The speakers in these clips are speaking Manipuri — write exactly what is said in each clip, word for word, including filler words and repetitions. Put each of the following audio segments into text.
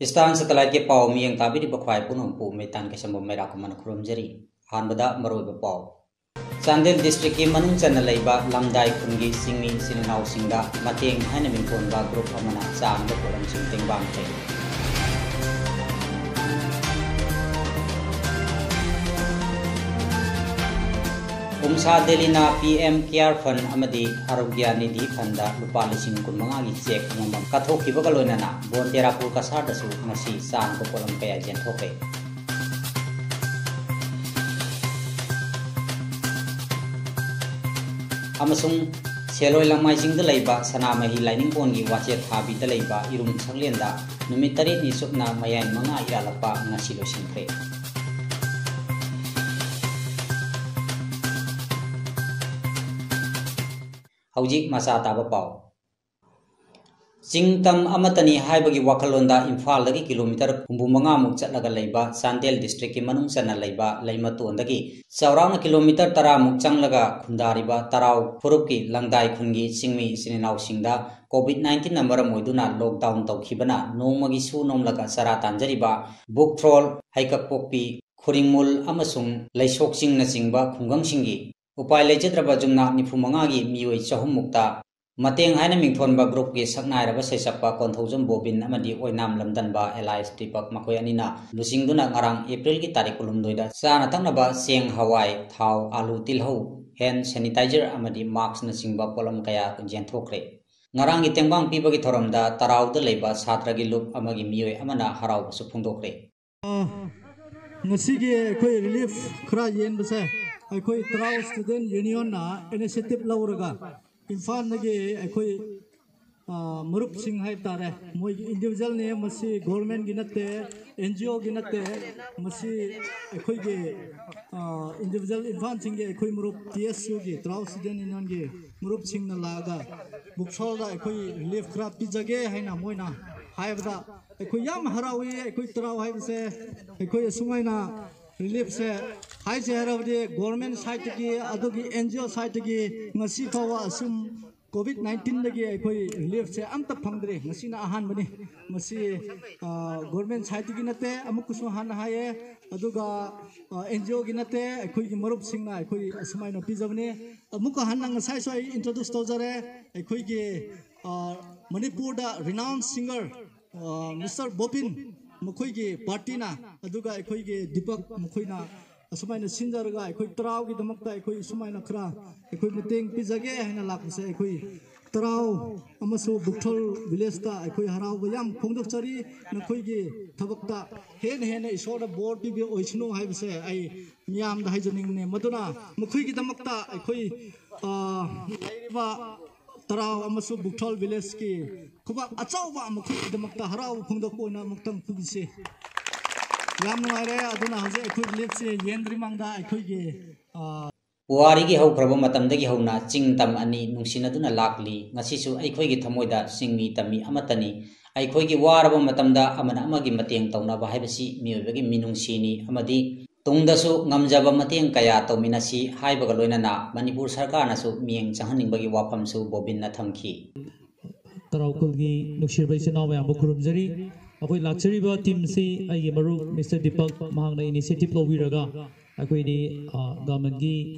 ꯏꯁꯇꯥꯔꯟ ꯁꯦꯇꯦꯂꯥꯏꯠꯀꯤ ꯄꯥꯎ ꯃꯤꯠꯌꯦꯡ ꯇꯥꯕꯤꯔꯤꯕ ꯈ꯭ꯋꯥꯏ ꯄꯨꯝꯅꯃꯛꯄꯨ ꯃꯩꯇꯥꯟ ꯀꯩꯁꯝꯕꯝ ꯃꯩꯔꯥ ꯀꯨꯝꯃꯅ ꯈꯨꯔꯨꯝꯖꯔꯤ꯫ ꯑꯍꯥꯟꯕꯗ ꯃꯔꯨꯑꯣꯏꯕ ꯄꯥꯎ꯫ ꯆꯥꯟꯗꯦꯜ ꯗꯤꯁꯇ꯭ꯔꯤꯛꯀꯤ ꯃꯅꯨꯡ ꯆꯟꯅ ꯂꯩꯕ ꯂꯝꯗꯥꯏ ꯈꯨꯟꯒꯤ ꯆꯤꯡꯃꯤ ꯏꯆꯤꯟ ꯏꯅꯥꯎꯁꯤꯡꯗ ꯃꯇꯦꯡ ꯍꯥꯏꯅ ꯃꯤꯡꯊꯣꯟꯕ ꯒ꯭ꯔꯨꯞ ꯑꯃꯅ ꯆꯥꯅꯕ ꯄꯣꯠꯂꯝꯁꯤꯡ ꯇꯦꯡꯕꯥꯡꯈ꯭ꯔꯦ꯫ ꯎꯝꯁꯥ ꯗꯦꯂꯤꯅ ꯄꯤ ꯑꯦꯝ ꯀꯤꯌꯥꯔ ꯐꯟ ꯑꯃꯗꯤ ꯑꯥꯔꯣꯒ꯭ꯌ ꯅꯤꯙꯤ ꯐꯟꯗ ꯂꯨꯄꯥ ꯂꯤꯁꯤꯡ ꯀꯨꯟꯃꯉꯥꯒꯤ ꯆꯦꯛ ꯑꯃꯃꯝ ꯀꯠꯊꯣꯛꯈꯤꯕꯒ ꯂꯣꯏꯅꯅ ꯕꯣꯟꯇꯦꯔꯥꯄꯨꯔ ꯀꯁꯥꯔꯗꯁꯨ ꯉꯁꯤ ꯆꯥꯅꯕ ꯄꯣꯠꯂꯝ ꯀꯌꯥ ꯌꯦꯟꯊꯣꯛꯈ꯭ꯔꯦ꯫ ꯑꯃꯁꯨꯡ ꯁꯦꯂꯣꯏ ꯂꯪꯃꯥꯏꯖꯤꯡꯗ ꯂꯩꯕ ꯁꯅꯥꯃꯍꯤ ꯂꯥꯏꯅꯤꯡꯀꯣꯟꯒꯤ ꯋꯥꯆꯦꯠ ꯊꯥꯕꯤꯗ ꯂꯩꯕ ꯏꯔꯨꯝ ꯁꯪꯂꯦꯟꯗ ꯅꯨꯃꯤꯠ ꯇꯔꯦꯠꯅꯤ ꯆꯨꯞꯅ ꯃꯌꯥꯏ ꯃꯉꯥ ꯏꯔꯥꯜꯂꯛꯄ ꯉꯁꯤ ꯂꯣꯏꯁꯤꯟꯈ꯭ꯔꯦ꯫ ꯍꯧꯖꯤꯛ ꯃꯆꯥ ꯇꯥꯕ ꯄꯥꯎ꯫ ꯆꯤꯡ ꯇꯝ ꯑꯃꯠꯇꯅꯤ ꯍꯥꯏꯕꯒꯤ ꯋꯥꯈꯜꯂꯣꯟꯗ ꯏꯝꯐꯥꯜꯗꯒꯤ ꯀꯤꯂꯣꯃꯤꯇꯔ ꯍꯨꯝꯐꯨ ꯃꯉꯥꯃꯨꯛ ꯆꯠꯂꯒ ꯂꯩꯕ ꯆꯥꯟꯗꯦꯜ ꯗꯤꯁꯇ꯭ꯔꯤꯛꯀꯤ ꯃꯅꯨꯡ ꯆꯟꯅ ꯂꯩꯕ ꯂꯩꯃꯇꯣꯟꯗꯒꯤ ꯆꯥꯎꯔꯥꯛꯅ ꯀꯤꯂꯣꯃꯤꯇꯔ ꯇꯔꯥꯃꯨꯛ ꯆꯪꯂꯒ ꯈꯨꯟꯗꯥꯔꯤꯕ ꯇꯔꯥꯎ ꯐꯨꯔꯨꯞꯀꯤ ꯂꯪꯗꯥꯏ ꯈꯨꯟꯒꯤ ꯆꯤꯡꯃꯤ ꯏꯆꯤꯟ ꯏꯅꯥꯎꯁꯤꯡꯗ ꯀꯣꯚꯤꯗ ꯅꯥꯏꯟꯇꯤꯟꯅ ꯃꯔꯝ ꯑꯣꯏꯗꯨꯅ ꯂꯣꯛꯗꯥꯎꯟ ꯇꯧꯈꯤꯕꯅ ꯅꯣꯡꯃꯒꯤ ꯁꯨ ꯅꯣꯝꯂꯒ ꯆꯔꯥ ꯇꯥꯟꯖꯔꯤꯕ ꯕꯨꯛꯊ꯭ꯔꯣꯜ, ꯍꯩꯀꯛꯄꯣꯛꯄꯤ, ꯈꯨꯔꯤꯡꯃꯨꯜ ꯑꯃꯁꯨꯡ ꯂꯩꯁꯣꯛꯆꯤꯡꯅꯆꯤꯡꯕ ꯈꯨꯡꯒꯪꯁꯤꯡꯒꯤ ꯎꯄꯥꯏ ꯂꯩꯖꯗ꯭ꯔꯕ ꯌꯨꯝꯅꯥꯛ ꯅꯤꯐꯨ ꯃꯉꯥꯒꯤ ꯃꯤꯑꯣꯏ ꯆꯍꯨꯝ ꯃꯨꯛꯇ ꯃꯇꯦꯡ ꯍꯥꯏꯅ ꯃꯤꯡꯊꯣꯟꯕ ꯒ꯭ꯔꯨꯞꯀꯤ ꯁꯛꯅꯥꯏꯔꯕ ꯁꯩꯁꯛꯄ ꯀꯣꯟꯊꯧꯖꯝ ꯕꯣꯕꯤꯟ ꯑꯃꯗꯤ ꯑꯣꯏꯅꯥꯝ ꯂꯝꯗꯟꯕ ꯑꯦꯂꯥꯏꯁ ꯗꯤꯄꯛ ꯃꯈꯣꯏ ꯑꯅꯤꯅ ꯂꯨꯆꯤꯡꯗꯨꯅ ꯉꯔꯥꯡ ꯑꯦꯄ꯭ꯔꯤꯜꯒꯤ ꯇꯥꯔꯤꯛ ꯀꯨꯟꯍꯨꯝꯗꯣꯏꯗ ꯆꯥꯅ ꯊꯛꯅꯕ ꯆꯦꯡ, ꯍꯋꯥꯏ, ꯊꯥꯎ, ꯑꯥꯂꯨ, ꯇꯤꯜꯍꯧ, ꯍꯦꯟ ꯁꯦꯅꯤꯇꯥꯏꯖꯔ ꯑꯃꯗꯤ ꯃꯥꯛꯁꯅꯆꯤꯡꯕ ꯄꯣꯠꯂꯝ ꯀꯌꯥ ꯌꯦꯟꯊꯣꯛꯈ꯭ꯔꯦ꯫ ꯉꯔꯥꯡꯒꯤ ꯇꯦꯡꯕꯥꯡ ꯄꯤꯕꯒꯤ ꯊꯧꯔꯝꯗ ꯇꯔꯥꯎꯗ ꯂꯩꯕ ꯁꯥꯇ꯭ꯔꯒꯤ ꯂꯨꯞ ꯑꯃꯒꯤ ꯃꯤꯑꯣꯏ ꯑꯃꯅ ꯍꯔꯥꯎꯕꯁꯨ ꯐꯣꯡꯗꯣꯛꯈ꯭ꯔꯦ꯫ ꯑ, ꯉꯁꯤꯒꯤ ꯑꯩꯈꯣꯏ ꯔꯤꯂꯤꯐ ꯈꯔ ꯌꯦꯟꯕꯁꯦ ꯑꯩꯈꯣꯏ ꯇꯔꯥꯎ ꯁ꯭ꯇꯨꯗꯦꯟ ꯌꯨꯅꯤꯌꯟꯅ ꯏꯅꯤꯁꯤꯌꯦꯇꯤꯚ ꯂꯧꯔꯒ ꯏꯝꯐꯥꯜꯗꯒꯤ ꯑꯩꯈꯣꯏ, ꯑ, ꯃꯔꯨꯞꯁꯤꯡ ꯍꯥꯏꯕ ꯇꯥꯔꯦ, ꯃꯣꯏꯒꯤ ꯏꯟꯗꯤꯚꯤꯖꯨꯋꯦꯜꯅꯦ, ꯃꯁꯤ ꯒꯣꯔꯃꯦꯟꯒꯤ ꯅꯠꯇꯦ, ꯑꯦꯟ ꯖꯤ ꯑꯣꯒꯤ ꯅꯠꯇꯦ, ꯃꯁꯤ ꯑꯩꯈꯣꯏꯒꯤ, ꯑ, ꯏꯟꯗꯤꯚꯤꯖꯨꯋꯦꯜ ꯏꯝꯐꯥꯜꯁꯤꯡꯒꯤ ꯑꯩꯈꯣꯏ ꯃꯔꯨꯞ ꯇꯤ ꯑꯦꯁ ꯌꯨꯒꯤ, ꯇꯔꯥꯎ ꯁ꯭ꯇꯨꯗꯦꯟ ꯌꯨꯅꯤꯌꯟꯒꯤ ꯃꯔꯨꯞꯁꯤꯡꯅ ꯂꯥꯛꯑꯒ ꯕꯨꯛꯁꯣꯜꯗ ꯑꯩꯈꯣꯏ ꯔꯤꯂꯤꯐ ꯈꯔ ꯄꯤꯖꯒꯦ ꯍꯥꯏꯅ ꯃꯣꯏꯅ ꯍꯥꯏꯕꯗ ꯑꯩꯈꯣꯏ ꯌꯥꯝ ꯍꯔꯥꯎꯏ꯫ ꯑꯩꯈꯣꯏ ꯇꯔꯥꯎ ꯍꯥꯏꯕꯁꯦ ꯑꯩꯈꯣꯏ ꯑꯁꯨꯃꯥꯏꯅ ꯔꯤꯂꯤꯐꯁꯦ ꯍꯥꯏꯁꯦ ꯍꯥꯏꯔꯕꯗꯤ ꯒꯣꯔꯃꯦꯟ ꯁꯥꯏꯠꯇꯒꯤ ꯑꯗꯨꯒꯤ ꯑꯦꯟ ꯖꯤ ꯑꯣ ꯁꯥꯏꯠꯇꯒꯤ ꯉꯁꯤ ꯐꯥꯎꯕ ꯑꯁꯨꯝ ꯀꯣꯚꯤꯗ ꯅꯥꯏꯟꯇꯤꯟꯗꯒꯤ ꯑꯩꯈꯣꯏ ꯔꯤꯂꯤꯐꯁꯦ ꯑꯝꯇ ꯐꯪꯗ꯭ꯔꯤ꯫ ꯉꯁꯤꯅ ꯑꯍꯥꯟꯕꯅꯤ꯫ ꯃꯁꯤ ꯒꯣꯔꯃꯦꯟ ꯁꯥꯏꯠꯇꯒꯤ ꯅꯠꯇꯦ, ꯑꯃꯨꯛꯀꯁꯨ ꯍꯥꯟꯅ ꯍꯥꯏꯌꯦ, ꯑꯗꯨꯒ ꯑꯦꯟ ꯖꯤ ꯑꯣꯒꯤ ꯅꯠꯇꯦ, ꯑꯩꯈꯣꯏꯒꯤ ꯃꯔꯨꯞꯁꯤꯡꯅ ꯑꯩꯈꯣꯏ ꯑꯁꯨꯃꯥꯏꯅ ꯄꯤꯖꯕꯅꯤ꯫ ꯑꯃꯨꯛꯀ ꯍꯟꯅ ꯉꯁꯥꯏꯁꯨ ꯑꯩ ꯏꯟꯇ꯭ꯔꯣꯗ꯭ꯌꯨꯁ ꯇꯧꯖꯔꯦ, ꯑꯩꯈꯣꯏꯒꯤ ꯃꯅꯤꯄꯨꯔꯗ ꯔꯤꯅꯥꯎꯟ ꯁꯤꯡꯒꯔ ꯃꯤꯁꯇꯔ ꯕꯣꯕꯤꯟ, ꯃꯈꯣꯏꯒꯤ ꯄꯥꯔꯇꯤꯅ, ꯑꯗꯨꯒ ꯑꯩꯈꯣꯏꯒꯤ ꯗꯤꯄꯛ, ꯃꯈꯣꯏꯅ ꯑꯁꯨꯃꯥꯏꯅ ꯁꯤꯟꯖꯔꯒ ꯑꯩꯈꯣꯏ ꯇꯔꯥꯎꯒꯤꯗꯃꯛꯇ ꯑꯩꯈꯣꯏ ꯁꯨꯃꯥꯏꯅ ꯈꯔ ꯑꯩꯈꯣꯏ ꯃꯇꯦꯡ ꯄꯤꯖꯒꯦ ꯍꯥꯏꯅ ꯂꯥꯛꯄꯁꯦ ꯑꯩꯈꯣꯏ ꯇꯔꯥꯎ ꯑꯃꯁꯨꯡ ꯕꯨꯛꯊꯣꯜ ꯚꯤꯂꯦꯖꯇ ꯑꯩꯈꯣꯏ ꯍꯔꯥꯎꯕ ꯌꯥꯝ ꯐꯣꯡꯗꯣꯛꯆꯔꯤ꯫ ꯅꯈꯣꯏꯒꯤ ꯊꯕꯛꯇ ꯍꯦꯟꯅ ꯍꯦꯟꯅ ꯏꯁꯣꯔꯅ ꯕꯣꯔ ꯄꯤꯕ ꯑꯣꯏꯁꯅꯨ ꯍꯥꯏꯕꯁꯦ ꯑꯩ ꯃꯤꯌꯥꯝꯗ ꯍꯥꯏꯖꯅꯤꯡꯕꯅꯤ꯫ ꯃꯗꯨꯅ ꯃꯈꯣꯏꯒꯤꯗꯃꯛꯇ ꯑꯩꯈꯣꯏ, ꯑ, ꯂꯩꯔꯤꯕ ꯇꯔꯥꯎ ꯑꯃꯁꯨꯡ ꯕꯨꯛꯊꯣꯜ ꯚꯤꯂꯦꯖꯀꯤ ꯈꯨꯕꯥꯛ ꯑꯆꯧꯕ ꯃꯈꯣꯏꯒꯤꯗꯃꯛꯇ ꯍꯔꯥꯎꯕ ꯐꯣꯡꯗꯣꯛꯄ ꯑꯣꯏꯅ ꯑꯃꯨꯛꯇꯪ ꯈꯨꯕꯤꯁꯤ꯫ ꯌꯥꯝ ꯅꯨꯡꯉꯥꯏꯔꯦ꯫ ꯑꯗꯨꯅ ꯍꯧꯖꯤꯛ ꯑꯩꯈꯣꯏ ꯂꯤꯐꯁꯤ ꯌꯦꯟꯗ꯭ꯔꯤ ꯃꯥꯡꯗ ꯑꯩꯈꯣꯏꯒꯤ, ꯑ, ꯄꯨꯋꯥꯔꯤꯒꯤ ꯍꯧꯈ꯭ꯔꯕ ꯃꯇꯝꯗꯒꯤ ꯍꯧꯅ ꯆꯤꯡ ꯇꯝ ꯑꯅꯤ ꯅꯨꯡꯁꯤꯅꯗꯨꯅ ꯂꯥꯛꯂꯤ꯫ ꯉꯁꯤꯁꯨ ꯑꯩꯈꯣꯏꯒꯤ ꯊꯃꯣꯏꯗ ꯆꯤꯡꯃꯤ ꯇꯝꯃꯤ ꯑꯃꯠꯇꯅꯤ꯫ ꯑꯩꯈꯣꯏꯒꯤ ꯋꯥꯔꯕ ꯃꯇꯝꯗ ꯑꯃꯅ ꯑꯃꯒꯤ ꯃꯇꯦꯡ ꯇꯧꯅꯕ ꯍꯥꯏꯕꯁꯤ ꯃꯤꯑꯣꯏꯕꯒꯤ ꯃꯤꯅꯨꯡꯁꯤꯅꯤ ꯑꯃꯗꯤ ꯇꯨꯡꯗꯁꯨ ꯉꯝꯖꯕ ꯃꯇꯦꯡ ꯀꯌꯥ ꯇꯧꯃꯤꯟꯅꯁꯤ ꯍꯥꯏꯕꯒ ꯂꯣꯏꯅꯅ ꯃꯅꯤꯄꯨꯔ ꯁꯔꯀꯥꯔꯅꯁꯨ ꯃꯤꯠꯌꯦꯡ ꯆꯪꯍꯟꯅꯤꯡꯕꯒꯤ ꯋꯥꯐꯝꯁꯨ ꯕꯣꯕꯤꯟꯅ ꯊꯝꯈꯤ꯫ ꯇꯔꯥꯎ ꯈꯨꯜꯒꯤ ꯅꯨꯡꯁꯤꯔꯕ ꯏꯆꯤꯟ ꯏꯅꯥꯎ ꯃꯌꯥꯝꯕꯨ ꯈꯨꯔꯨꯝꯖꯔꯤ꯫ ꯑꯩꯈꯣꯏ ꯂꯥꯛꯆꯔꯤꯕ ꯇꯤꯝꯁꯤ ꯑꯩꯒꯤ ꯃꯔꯨꯞ ꯃꯤꯁꯇꯔ ꯗꯤꯄꯛ, ꯃꯍꯥꯛꯅ ꯏꯅꯤꯁꯤꯌꯦꯇꯤꯚ ꯂꯧꯕꯤꯔꯒ ꯑꯩꯈꯣꯏꯗꯤ, ꯑ, ꯒꯚꯔꯟꯃꯦꯟꯠꯀꯤ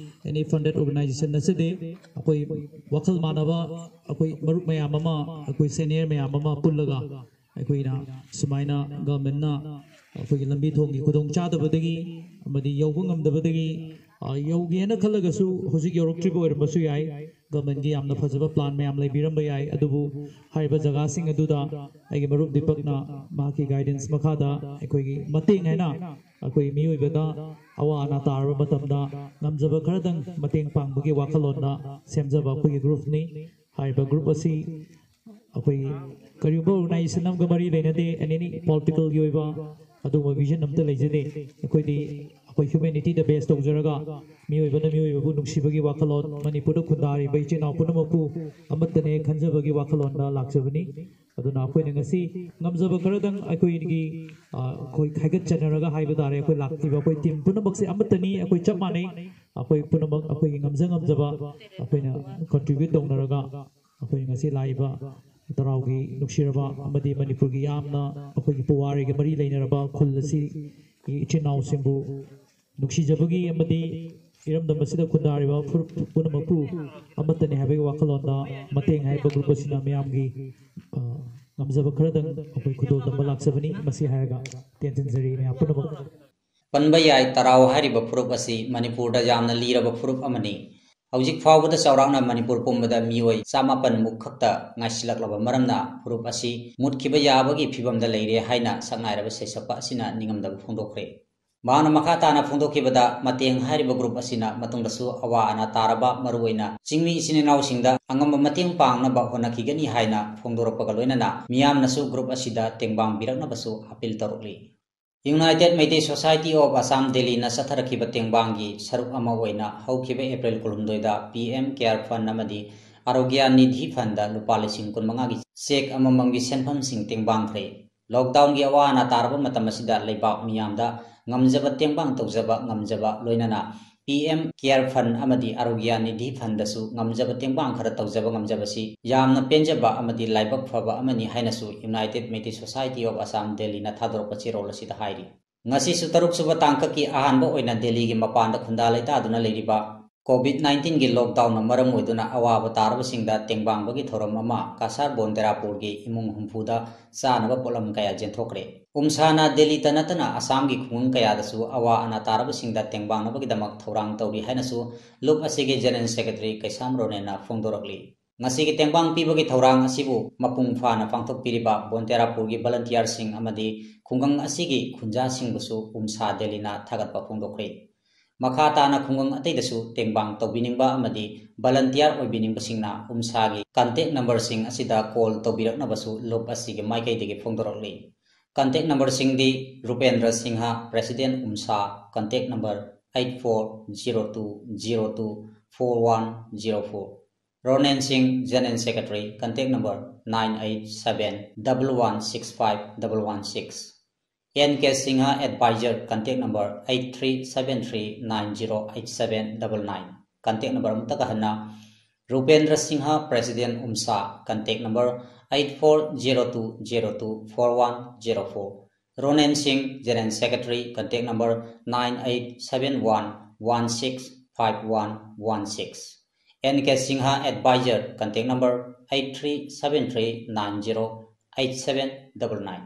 ꯑꯦꯅꯤ ꯐꯟꯗꯦꯗ ꯑꯣꯔꯒꯅꯥꯏꯖꯦꯁꯟ ꯅꯠꯆꯗꯦ꯫ ꯑꯩꯈꯣꯏ ꯋꯥꯈꯜ ꯃꯥꯟꯅꯕ ꯑꯩꯈꯣꯏ ꯃꯔꯨꯞ ꯃꯌꯥꯝ ꯑꯃ, ꯑꯩꯈꯣꯏ ꯁꯦꯅꯤꯌꯔ ꯃꯌꯥꯝ ꯑꯃ ꯄꯨꯜꯂꯒ ꯑꯩꯈꯣꯏꯅ ꯁꯨꯃꯥꯏꯅ ꯒꯚꯔꯟꯃꯦꯟꯠꯅ ꯑꯩꯈꯣꯏꯒꯤ ꯂꯝꯕꯤ ꯊꯣꯡꯒꯤ ꯈꯨꯗꯣꯡꯆꯥꯗꯕꯗꯒꯤ ꯑꯃꯗꯤ ꯌꯧꯕ ꯉꯝꯗꯕꯗꯒꯤ, ꯑ, ꯌꯧꯒꯦꯅ ꯈꯜꯂꯒꯁꯨ ꯍꯧꯖꯤꯛ ꯌꯧꯔꯛꯇ꯭ꯔꯤꯕ ꯑꯣꯏꯔꯝꯕꯁꯨ ꯌꯥꯏ꯫ ꯒꯚꯔꯟꯃꯦꯟꯠꯀꯤ ꯌꯥꯝꯅ ꯐꯖꯕ ꯄ꯭ꯂꯥꯟ ꯃꯌꯥꯝ ꯂꯩꯕꯤꯔꯝꯕ ꯌꯥꯏ, ꯑꯗꯨꯕꯨ ꯍꯥꯏꯔꯤꯕ ꯖꯒꯥꯁꯤꯡ ꯑꯗꯨꯗ ꯑꯩꯒꯤ ꯃꯔꯨꯞ ꯗꯤꯄꯛꯅ ꯃꯍꯥꯛꯀꯤ ꯒꯥꯏꯗꯦꯟꯁ ꯃꯈꯥꯗ ꯑꯩꯈꯣꯏꯒꯤ ꯃꯇꯦꯡ ꯍꯥꯏꯅ ꯑꯩꯈꯣꯏ ꯃꯤꯑꯣꯏꯕꯗ ꯑꯋꯥ ꯑꯅꯥ ꯇꯥꯔꯕ ꯃꯇꯝꯗ ꯉꯝꯖꯕ ꯈꯔꯗꯪ ꯃꯇꯦꯡ ꯄꯥꯡꯕꯒꯤ ꯋꯥꯈꯜꯂꯣꯟꯗ ꯁꯦꯝꯖꯕ ꯑꯩꯈꯣꯏꯒꯤ ꯒ꯭ꯔꯨꯞꯅꯤ꯫ ꯍꯥꯏꯔꯤꯕ ꯒ꯭ꯔꯨꯞ ꯑꯁꯤ ꯑꯩꯈꯣꯏꯒꯤ ꯀꯔꯤꯒꯨꯝꯕ ꯑꯣꯔꯒꯅꯥꯏꯖꯦꯁꯟ ꯑꯃꯒ ꯃꯔꯤ ꯂꯩꯅꯗꯦ, ꯑꯦꯟ ꯑꯦꯅꯤ ꯄꯣꯂꯤꯇꯤꯀꯦꯜꯒꯤ ꯑꯣꯏꯕ ꯑꯗꯨꯒꯨꯝꯕ ꯚꯤꯖꯟ ꯑꯝꯇ ꯂꯩꯖꯗꯦ꯫ ꯑꯩꯈꯣꯏꯗꯤ ꯑꯩꯈꯣꯏ ꯍ꯭ꯌꯨꯃꯦꯅꯤꯇꯤꯗ ꯕꯦꯖ ꯇꯧꯖꯔꯒ ꯃꯤꯑꯣꯏꯕꯅ ꯃꯤꯑꯣꯏꯕꯕꯨ ꯅꯨꯡꯁꯤꯕꯒꯤ ꯋꯥꯈꯜꯂꯣꯟ, ꯃꯅꯤꯄꯨꯔꯗ ꯈꯨꯟꯗꯥꯔꯤꯕ ꯏꯆꯤꯟ ꯏꯅꯥꯎ ꯄꯨꯝꯅꯃꯛꯄꯨ ꯑꯃꯠꯇꯅꯦ ꯈꯟꯖꯕꯒꯤ ꯋꯥꯈꯜꯂꯣꯟꯗ ꯂꯥꯛꯆꯕꯅꯤ꯫ ꯑꯗꯨꯅ ꯑꯩꯈꯣꯏꯅ ꯉꯁꯤ ꯉꯝꯖꯕ ꯈꯔꯗꯪ ꯑꯩꯈꯣꯏꯒꯤ, ꯑ, ꯑꯩꯈꯣꯏ ꯈꯥꯏꯒꯠꯆꯅꯔꯒ ꯍꯥꯏꯕ ꯇꯥꯔꯦ, ꯑꯩꯈꯣꯏ ꯂꯥꯛꯂꯤꯕ ꯑꯩꯈꯣꯏ ꯇꯤꯝ ꯄꯨꯝꯅꯃꯛꯁꯦ ꯑꯃꯠꯇꯅꯤ꯫ ꯑꯩꯈꯣꯏ ꯆꯞ ꯃꯥꯟꯅꯩ꯫ ꯑꯩꯈꯣꯏ ꯄꯨꯝꯅꯃꯛ ꯑꯩꯈꯣꯏꯒꯤ ꯉꯝꯖ ꯉꯝꯖꯕ ꯑꯩꯈꯣꯏꯅ ꯀꯟꯇ꯭ꯔꯤꯕ꯭ꯌꯨꯠ ꯇꯧꯅꯔꯒ ꯑꯩꯈꯣꯏ ꯉꯁꯤ ꯂꯥꯛꯏꯕ ꯇꯔꯥꯎꯒꯤ ꯅꯨꯡꯁꯤꯔꯕ ꯑꯃꯗꯤ ꯃꯅꯤꯄꯨꯔꯒꯤ ꯌꯥꯝꯅ ꯑꯩꯈꯣꯏꯒꯤ ꯄꯨꯋꯥꯔꯤꯒꯤ ꯃꯔꯤ ꯂꯩꯅꯔꯕ ꯈꯨꯜ ꯑꯁꯤꯒꯤ ꯏꯆꯤꯟ ꯏꯅꯥꯎꯁꯤꯡꯕꯨ ꯅꯨꯡꯁꯤꯖꯕꯒꯤ ꯑꯃꯗꯤ ꯏꯔꯝꯗꯝ ꯑꯁꯤꯗ ꯈꯨꯟꯗꯥꯔꯤꯕ ꯐꯨꯔꯨꯞ ꯄꯨꯝꯅꯃꯛꯄꯨ ꯑꯃꯠꯇꯅꯤ ꯍꯥꯏꯕꯒꯤ ꯋꯥꯈꯜꯂꯣꯟꯗ ꯃꯇꯦꯡ ꯍꯥꯏꯕ ꯒ꯭ꯔꯨꯞ ꯑꯁꯤꯅ ꯃꯤꯌꯥꯝꯒꯤ, ꯑ, ꯉꯝꯖꯕ ꯈꯔꯗꯪ ꯑꯩꯈꯣꯏ ꯈꯨꯗꯣꯜ ꯇꯝꯕ ꯂꯥꯛꯆꯕꯅꯤ꯫ ꯃꯁꯤ ꯍꯥꯏꯔꯒ ꯇꯦꯟꯁꯤꯟꯖꯔꯤ ꯃꯌꯥꯝ ꯄꯨꯝꯅꯃꯛ꯫ ꯄꯟꯕ ꯌꯥꯏ, ꯇꯔꯥꯎ ꯍꯥꯏꯔꯤꯕ ꯐꯨꯔꯨꯞ ꯑꯁꯤ ꯃꯅꯤꯄꯨꯔꯗ ꯌꯥꯝꯅ ꯂꯤꯔꯕ ꯐꯨꯔꯨꯞ ꯑꯃꯅꯤ꯫ ꯍꯧꯖꯤꯛ ꯐꯥꯎꯕꯗ ꯆꯥꯎꯔꯥꯛꯅ ꯃꯅꯤꯄꯨꯔ ꯄꯨꯝꯕꯗ ꯃꯤꯑꯣꯏ ꯆꯥꯃꯥꯄꯟ ꯃꯨꯛ ꯈꯛꯇ ꯉꯥꯏꯁꯤꯜꯂꯛꯂꯕ ꯃꯔꯝꯅ ꯐꯨꯔꯨꯞ ꯑꯁꯤ ꯃꯨꯠꯈꯤꯕ ꯌꯥꯕꯒꯤ ꯐꯤꯕꯝꯗ ꯂꯩꯔꯦ ꯍꯥꯏꯅ ꯁꯛꯅꯥꯏꯔꯕ ꯁꯩꯁꯛꯄ ꯑꯁꯤꯅ ꯅꯤꯡꯉꯝꯗꯕ ꯐꯣꯡꯗꯣꯛꯈ꯭ꯔꯦ꯫ ꯃꯍꯥꯛꯅ ꯃꯈꯥ ꯇꯥꯅ ꯐꯣꯡꯗꯣꯛꯈꯤꯕꯗ, ꯃꯇꯦꯡ ꯍꯥꯏꯔꯤꯕ ꯒ꯭ꯔꯨꯞ ꯑꯁꯤꯅ ꯃꯇꯨꯡꯗꯁꯨ ꯑꯋꯥ ꯑꯅꯥ ꯇꯥꯔꯕ, ꯃꯔꯨꯑꯣꯏꯅ ꯆꯤꯡꯃꯤ ꯏꯆꯤꯟ ꯏꯅꯥꯎꯁꯤꯡꯗ ꯑꯉꯝꯕ ꯃꯇꯦꯡ ꯄꯥꯡꯅꯕ ꯍꯣꯠꯅꯈꯤꯒꯅꯤ ꯍꯥꯏꯅ ꯐꯣꯡꯗꯣꯔꯛꯄꯒ ꯂꯣꯏꯅꯅ ꯃꯤꯌꯥꯝꯅꯁꯨ ꯒ꯭ꯔꯨꯞ ꯑꯁꯤꯗ ꯇꯦꯡꯕꯥꯡꯕꯤꯔꯛꯅꯕꯁꯨ ꯑꯄꯤꯜ ꯇꯧꯔꯛꯂꯤ꯫ United Meitei Society of Assam ꯗꯦꯜꯂꯤꯅ ꯆꯠꯊꯔꯛꯈꯤꯕ ꯇꯦꯡꯕꯥꯡꯒꯤ ꯁꯔꯨꯛ ꯑꯃ ꯑꯣꯏꯅ ꯍꯧꯈꯤꯕ ꯑꯦꯄ꯭ꯔꯤꯜ ꯀꯨꯟꯍꯨꯝꯗꯣꯏꯗ PM Care Fund ꯑꯃꯗꯤ ꯑꯔꯣꯒ꯭ꯌ ꯅꯤꯙꯤ ꯐꯟꯗ ꯂꯨꯄꯥ ꯂꯤꯁꯤꯡ ꯀꯨꯟꯃꯉꯥꯒꯤ ꯆꯦꯛ ꯑꯃꯃꯝꯒꯤ ꯁꯦꯟꯐꯝꯁꯤꯡ ꯇꯦꯡꯕꯥꯡꯈ꯭ꯔꯦ꯫ ꯂꯣꯛꯗꯥꯎꯟꯒꯤ ꯑꯋꯥ ꯑꯅꯥ ꯇꯥꯔꯕ ꯃꯇꯝ ꯑꯁꯤꯗ ꯂꯩꯕꯥꯛ ꯃꯤꯌꯥꯝꯗ ꯉꯝꯖꯕ ꯇꯦꯡꯕꯥꯡ ꯇꯧꯖꯕ ꯉꯝꯖꯕ ꯂꯣꯏꯅꯅ PM Care Fund ꯑꯃꯗꯤ ꯑꯔꯣꯒ꯭ꯌ ꯅꯤꯙꯤ ꯐꯟꯗꯁꯨ ꯉꯝꯖꯕ ꯇꯦꯡꯕꯥꯡ ꯈꯔ ꯇꯧꯖꯕ ꯉꯝꯖꯕꯁꯤ ꯌꯥꯝꯅ ꯄꯦꯟꯖꯕ ꯑꯃꯗꯤ ꯂꯥꯏꯕꯛ ꯐꯕ ꯑꯃꯅꯤ ꯍꯥꯏꯅꯁꯨ United Meitei Society of Assam ꯗꯦꯜꯂꯤꯅ ꯊꯥꯗꯣꯔꯛꯄ ꯆꯦꯔꯣꯜ ꯑꯁꯤꯗ ꯍꯥꯏꯔꯤ꯫ ꯉꯁꯤꯁꯨ ꯇꯔꯨꯛꯁꯨꯕ ꯇꯥꯡꯀꯛꯀꯤ ꯑꯍꯥꯟꯕ ꯑꯣꯏꯅ ꯗꯦꯜꯂꯤꯒꯤ ꯃꯄꯥꯟꯗ ꯈꯨꯟꯗꯥ ꯂꯩꯇꯥꯗꯨꯅ ꯂꯩꯔꯤꯕ COVID nineteenꯒꯤ ꯂꯣꯛꯗꯥꯎꯟꯅ ꯃꯔꯝ ꯑꯣꯏꯗꯨꯅ ꯑꯋꯥꯕ ꯇꯥꯔꯕꯁꯤꯡꯗ ꯇꯦꯡꯕꯥꯡꯕꯒꯤ ꯊꯧꯔꯝ ꯑꯃ ꯀꯁꯥꯔ ꯕꯣꯟꯇꯦꯔꯥꯄꯨꯔꯒꯤ ꯏꯃꯨꯡ ꯍꯨꯝꯐꯨꯗ ꯆꯥꯅꯕ ꯄꯣꯠꯂꯝ ꯀꯌꯥ ꯌꯦꯟꯊꯣꯛꯈ꯭ꯔꯦ꯫ ꯎꯝꯁꯥꯅ ꯗꯦꯜꯂꯤꯇ ꯅꯠꯇꯅ ꯑꯁꯥꯝꯒꯤ ꯈꯨꯡꯒꯪ ꯀꯌꯥꯗꯁꯨ ꯑꯋꯥ ꯑꯅꯥ ꯇꯥꯔꯕꯁꯤꯡꯗ ꯇꯦꯡꯕꯥꯡꯅꯕꯒꯤꯗꯃꯛ ꯊꯧꯔꯥꯡ ꯇꯧꯔꯤ ꯍꯥꯏꯅꯁꯨ ꯂꯨꯞ ꯑꯁꯤꯒꯤ General Secretary ꯀꯩꯁꯥꯝ ꯔꯣꯅꯦꯟꯅ ꯐꯣꯡꯗꯣꯔꯛꯂꯤ꯫ ꯉꯁꯤꯒꯤ ꯇꯦꯡꯕꯥꯡ ꯄꯤꯕꯒꯤ ꯊꯧꯔꯥꯡ ꯑꯁꯤꯕꯨ ꯃꯄꯨꯡ ꯐꯥꯅ ꯄꯥꯡꯊꯣꯛꯄꯤꯔꯤꯕ ꯕꯣꯟꯇꯦꯔꯥꯄꯨꯔꯒꯤ ꯚꯣꯂꯟꯇꯤꯌꯥꯔꯁꯤꯡ ꯑꯃꯗꯤ ꯈꯨꯡꯒꯪ ꯑꯁꯤꯒꯤ ꯈꯨꯟꯖꯥꯁꯤꯡꯕꯨꯁꯨ ꯎꯝꯁꯥ ꯗꯦꯜꯂꯤꯅ ꯊꯥꯒꯠꯄ ꯐꯣꯡꯗꯣꯛꯈ꯭ꯔꯦ꯫ ꯃꯈꯥ ꯇꯥꯅ ꯈꯨꯡꯒꯪ ꯑꯇꯩꯗꯁꯨ ꯇꯦꯡꯕꯥꯡ ꯇꯧꯕꯤꯅꯤꯡꯕ ꯑꯃꯗꯤ ꯚꯣꯂꯟꯇꯤꯌꯥꯔ ꯑꯣꯏꯕꯤꯅꯤꯡꯕꯁꯤꯡꯅ ꯎꯝꯁꯥꯒꯤ contact numberꯁꯤꯡ ꯑꯁꯤꯗ call ꯇꯧꯕꯤꯔꯛꯅꯕꯁꯨ ꯂꯨꯞ ꯑꯁꯤꯒꯤ ꯃꯥꯏꯀꯩꯗꯒꯤ ꯐꯣꯡꯗꯣꯔꯛꯂꯤ꯫ Contact numberꯁꯤꯡꯗꯤ ꯔꯨꯄꯦꯟꯗ꯭ꯔ ꯁꯤꯡꯍ, President ꯎꯝꯁꯥ, contact number eight four zero two zero two four one zero four, Ronen ꯁꯤꯡ, General Secretary, contact number nine eight seven double one six five double one six, N K Singha, Advisor, contact number eight three seven three nine zero eight seven double nine, contact number ꯑꯃꯨꯛꯇꯒ ꯍꯟꯅ Rupendra Singha, President, UMSA, contact number eight four zero two zero two four one zero four. Ronen Singh, General Secretary, contact number nine eight seven one one six five one one six. N K Singha, Advisor, contact number eight three seven three nine zero eight seven double nine.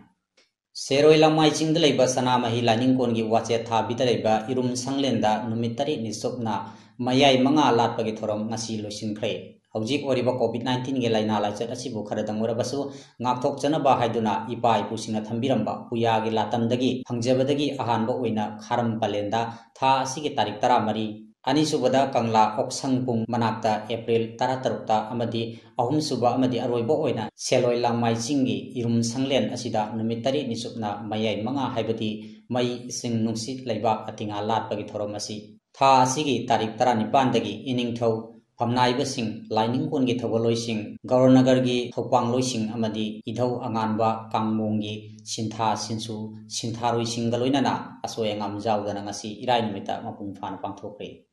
ꯁꯦꯔꯣꯏ ꯂꯥꯡꯃꯥꯏ ꯆꯤꯡꯗ ꯂꯩꯕ ꯁꯅꯥꯃꯍꯤ ꯂꯥꯏꯅꯤꯡꯀꯣꯟꯒꯤ ꯋꯥꯆꯦꯠ ꯊꯥꯕꯤꯗ ꯂꯩꯕ ꯏꯔꯨꯝ ꯁꯪꯂꯦꯟꯗ ꯅꯨꯃꯤꯠ ꯇꯔꯦꯠꯅꯤ ꯆꯨꯞꯅ ꯃꯌꯥꯏ ꯃꯉꯥ ꯂꯥꯠꯄꯒꯤ ꯊꯧꯔꯝ ꯉꯁꯤ ꯂꯣꯏꯁꯤꯟꯈ꯭ꯔꯦ꯫ ꯍꯧꯖꯤꯛ ꯑꯣꯏꯔꯤꯕ COVID nineteenꯒꯤ ꯂꯥꯏꯅꯥ ꯂꯥꯏꯆꯠ ꯑꯁꯤꯕꯨ ꯈꯔꯗꯪ ꯑꯣꯏꯔꯕꯁꯨ ꯉꯥꯛꯊꯣꯛꯆꯅꯕ ꯍꯥꯏꯗꯨꯅ ꯏꯄꯥ ꯏꯄꯨꯁꯤꯡꯅ ꯊꯝꯕꯤꯔꯝꯕ ꯄꯨꯌꯥꯒꯤ ꯂꯥꯇꯝꯗꯒꯤ ꯐꯪꯖꯕꯗꯒꯤ ꯑꯍꯥꯟꯕ ꯑꯣꯏꯅ ꯈꯥꯔꯝ ꯄꯂꯦꯟꯗ ꯊꯥ ꯑꯁꯤꯒꯤ ꯇꯥꯔꯤꯛ ꯇꯔꯥꯃꯔꯤ, ꯑꯅꯤꯁꯨꯕꯗ ꯀꯪꯂꯥ ꯑꯣꯛꯁꯪ ꯄꯨꯡ ꯃꯅꯥꯛꯇ ꯑꯦꯄ꯭ꯔꯤꯜ ꯇꯔꯥꯇꯔꯨꯛꯇ ꯑꯃꯗꯤ ꯑꯍꯨꯝꯁꯨꯕ ꯑꯃꯗꯤ ꯑꯔꯣꯏꯕ ꯑꯣꯏꯅ ꯁꯦꯂꯣꯏ ꯂꯥꯡꯃꯥꯏ ꯆꯤꯡꯒꯤ ꯏꯔꯨꯝ ꯁꯪꯂꯦꯟ ꯑꯁꯤꯗ ꯅꯨꯃꯤꯠ ꯇꯔꯦꯠꯅꯤ ꯆꯨꯞꯅ ꯃꯌꯥꯏ ꯃꯉꯥ, ꯍꯥꯏꯕꯗꯤ ꯃꯩ, ꯏꯁꯤꯡ, ꯅꯨꯡꯁꯤꯠ, ꯂꯩꯕꯥꯛ, ꯑꯇꯤꯉꯥ ꯂꯥꯠꯄꯒꯤ ꯊꯧꯔꯝ ꯑꯁꯤ ꯊꯥ ꯑꯁꯤꯒꯤ ꯇꯥꯔꯤꯛ ꯇꯔꯥꯅꯤꯄꯥꯟꯗꯒꯤ ꯏꯅꯤꯡꯊꯧ ꯐꯝꯅꯥꯏꯕꯁꯤꯡ, ꯂꯥꯏꯅꯤꯡꯀꯣꯟꯒꯤ ꯊꯧꯒꯜꯂꯣꯏꯁꯤꯡ, ꯒꯧꯔꯅꯒꯔꯒꯤ ꯊꯧꯄꯥꯡꯂꯣꯏꯁꯤꯡ ꯑꯃꯗꯤ ꯏꯙꯧ ꯑꯉꯥꯟꯕ ꯀꯥꯡꯃꯣꯡꯒꯤ ꯁꯤꯟꯊꯥ ꯁꯤꯟꯁꯨ ꯁꯤꯟꯊꯥꯔꯣꯏꯁꯤꯡꯒ ꯂꯣꯏꯅꯅ ꯑꯁꯣꯏ ꯑꯉꯥꯝ ꯌꯥꯎꯗꯅ ꯉꯁꯤ ꯏꯔꯥꯏ ꯅꯨꯃꯤꯠꯇ ꯃꯄꯨꯡ ꯐꯥꯅ ꯄꯥꯡꯊꯣꯛꯈ꯭ꯔꯦ꯫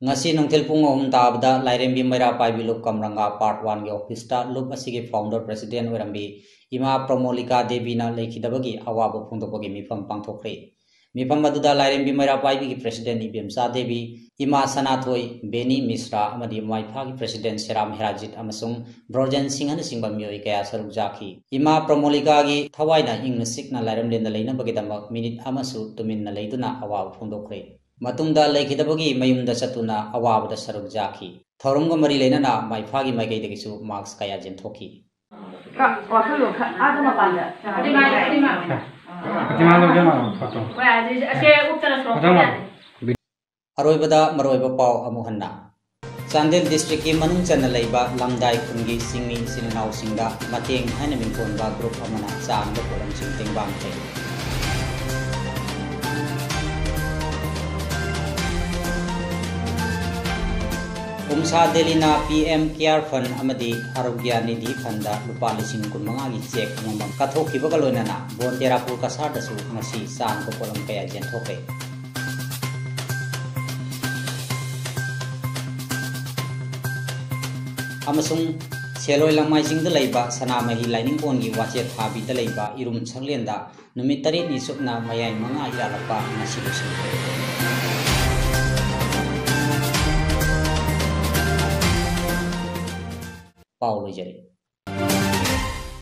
ꯉꯁꯤ ꯅꯨꯡꯊꯤꯜ ꯄꯨꯡ ꯑꯍꯨꯝ ꯇꯥꯕꯗ ꯂꯥꯏꯔꯦꯝꯕꯤ ꯃꯩꯔꯥ ꯄꯥꯏꯕꯤ ꯂꯨꯞ ꯀꯝꯔꯪꯒꯥ Part Oneꯒꯤ officeꯇ ꯂꯨꯞ ꯑꯁꯤꯒꯤ founder president ꯑꯣꯏꯔꯝꯕꯤ ꯏꯃꯥ ꯄ꯭ꯔꯃꯣꯂꯤꯀꯥ ꯗꯦꯕꯤꯅ ꯂꯩꯈꯤꯗꯕꯒꯤ ꯑꯋꯥꯕ ꯐꯣꯡꯗꯣꯛꯄꯒꯤ ꯃꯤꯐꯝ ꯄꯥꯡꯊꯣꯛꯈ꯭ꯔꯦ꯫ ꯃꯤꯐꯝ ꯑꯗꯨꯗ ꯂꯥꯏꯔꯦꯝꯕꯤ ꯃꯩꯔꯥ ꯄꯥꯏꯕꯤꯒꯤ president ꯏꯕꯦꯝꯆꯥ ꯗꯦꯕꯤ, ꯏꯃꯥ ꯁꯅꯥꯊꯣꯏ, ꯕꯦꯅꯤ ꯃꯤꯁ꯭ꯔꯥ ꯑꯃꯗꯤ ꯃꯥꯏꯐꯥꯒꯤ president ꯁꯦꯔꯥꯝ ꯍꯦꯔꯥꯖꯤꯠ ꯑꯃꯁꯨꯡ ꯕ꯭ꯔꯣꯖꯦꯟ ꯁꯤꯡꯍꯅꯆꯤꯡꯕ ꯃꯤꯑꯣꯏ ꯀꯌꯥ ꯁꯔꯨꯛ ꯌꯥꯈꯤ꯫ ꯏꯃꯥ ꯄ꯭ꯔꯃꯣꯂꯤꯀꯥꯒꯤ ꯊꯋꯥꯏꯅ ꯏꯪꯅ ꯆꯤꯛꯅ ꯂꯥꯏꯔꯝꯂꯦꯟꯗ ꯂꯩꯅꯕꯒꯤꯗꯃꯛ ꯃꯤꯅꯤꯠ ꯑꯃꯁꯨ ꯇꯨꯃꯤꯟꯅ ꯂꯩꯗꯨꯅ ꯑꯋꯥꯕ ꯐꯣꯡꯗꯣꯛꯈ꯭ꯔꯦ꯫ ꯃꯇꯨꯡꯗ ꯂꯩꯈꯤꯗꯕꯒꯤ ꯃꯌꯨꯝꯗ ꯆꯠꯇꯨꯅ ꯑꯋꯥꯕꯗ ꯁꯔꯨꯛ ꯌꯥꯈꯤ꯫ ꯊꯧꯔꯝꯒ ꯃꯔꯤ ꯂꯩꯅꯅ ꯃꯥꯏꯐꯥꯒꯤ ꯃꯥꯏꯀꯩꯗꯒꯤꯁꯨ mask ꯀꯌꯥ ꯌꯦꯟꯊꯣꯛꯈꯤ꯫ ꯀ-, ꯋꯥꯁꯔꯨꯝꯗꯣ ꯈ-, ꯑꯥꯗ ꯃꯄꯥꯟꯗ꯫ ꯄ꯭ꯔꯇꯤꯃꯥ, ꯄ꯭ꯔꯇꯤꯃꯥ꯫ ꯄ꯭ꯔꯇꯤꯃꯥ ꯂꯧꯒꯦ ꯂꯥꯛꯑꯣ, ꯐꯣꯇꯣ꯫ ꯍꯣꯏ, ꯑꯗꯨꯗꯤ ꯑꯁꯦ ꯎꯞꯇꯅ ꯁꯣꯔꯣꯛꯇ ꯐꯣꯇꯣ ꯌꯥꯗꯦ꯫ ꯑꯔꯣꯏꯕꯗ ꯃꯔꯨꯑꯣꯏꯕ ꯄꯥꯎ ꯑꯃꯨꯛ ꯍꯟꯅ꯫ ꯆꯥꯟꯗꯦꯜ districtꯀꯤ ꯃꯅꯨꯡ ꯆꯟꯅ ꯂꯩꯕ ꯂꯝꯗꯥꯏ ꯈꯨꯟꯒꯤ ꯆꯤꯡꯃꯤ ꯏꯆꯤꯟ ꯏꯅꯥꯎꯁꯤꯡꯗ ꯃꯇꯦꯡ ꯍꯥꯏꯅ ꯃꯤꯡꯊꯣꯟꯕ group ꯑꯃꯅ ꯆꯥꯅꯕ ꯄꯣꯠꯂꯝꯁꯤꯡ ꯇꯦꯡꯕꯥꯡꯈ꯭ꯔꯦ꯫ ꯎꯝꯁꯥ ꯗꯦꯜꯂꯤꯅ PM Care Fund ꯑꯃꯗꯤ ꯑꯥꯔꯣꯒ꯭ꯌ ꯅꯤꯙꯤ Fundꯗ ꯂꯨꯄꯥ ꯂꯤꯁꯤꯡ ꯀꯨꯟꯃꯉꯥꯒꯤ cheque ꯑꯃꯃꯝ ꯀꯠꯊꯣꯛꯈꯤꯕꯒ ꯂꯣꯏꯅꯅ ꯕꯣꯟꯇꯦꯔꯥꯄꯨꯔ ꯀꯁꯥꯔꯗꯁꯨ ꯉꯁꯤ ꯆꯥꯅꯕ ꯄꯣꯠꯂꯝ ꯀꯌꯥ ꯌꯦꯟꯊꯣꯛꯈ꯭ꯔꯦ꯫ ꯑꯃꯁꯨꯡ ꯁꯦꯂꯣꯏ ꯂꯃꯥꯏꯖꯤꯡꯗ ꯂꯩꯕ ꯁꯅꯥꯃꯍꯤ ꯂꯥꯏꯅꯤꯡꯀꯣꯟꯒꯤ ꯋꯥꯆꯦꯠ ꯊꯥꯕꯤꯗ ꯂꯩꯕ ꯏꯔꯨꯝ ꯁꯪꯂꯦꯟꯗ ꯅꯨꯃꯤꯠ ꯇꯔꯦꯠꯅꯤ ꯆꯨꯞꯅ ꯃꯌꯥꯏ ꯃꯉꯥ ꯏꯔꯥꯠꯂꯛꯄ ꯉꯁꯤ ꯂꯣꯏꯁꯤꯟꯈ꯭ꯔꯦ꯫ ꯄꯥꯎ ꯂꯣꯏꯖꯔꯦ꯫